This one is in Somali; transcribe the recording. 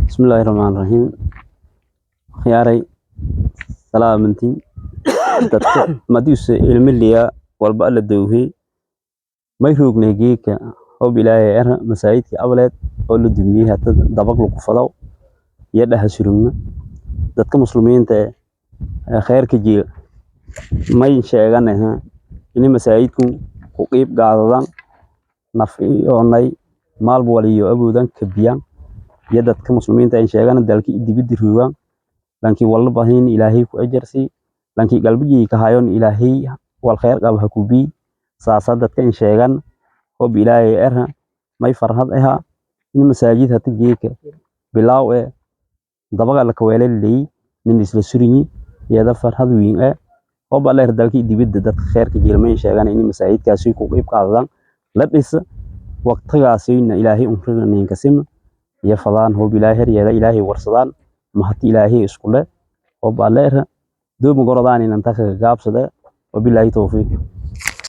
Bismillaahi Raxmaani Raxiim. Akhyaaray, salaamantiin. Dadka madiuse ilmiliya walba alla dowhe. May roognay geedka, hob Ilaahay era, masaajidka Abaleed oo la dumiyey, hata dabaq lagu fadaw iyo dhaha surugna. Dadka muslimiinta ee khayrka jeel may sheeganaha in masaajidku ku qiib qaadadaan, naf iyoonay maalba waliyo awoodan kabiyaan iyo dadka muslimiinta ay sheegana dalka dibadda roogaan. Lankii walba bahin Ilaahay ku ajarsi, lankii qalbigii ka hayon Ilaahay wal khayr qaba ha ku bi. Saasa dadka in sheegan, hob Ilaahay era. May farxad aha in masaajid hata geedka bilaaw ee dabaga la kaweelay nin isla surinyi iyada farxad weyn eh. Hob Alle dalkii dibadda dadka khayrka jeelmay sheegan in masaajidkaasi ku qayb qaadadaan la dhisa waqtigaasina Ilaahay umriga ninka sima iyo fadaan, hob Ilaahay yeeda Ilaahay warsadaan. Mahad Ilaahay isku leh, hob Alle era doomu gorodaan inaan taka gaabsada. Wabilaahi tawfiiq.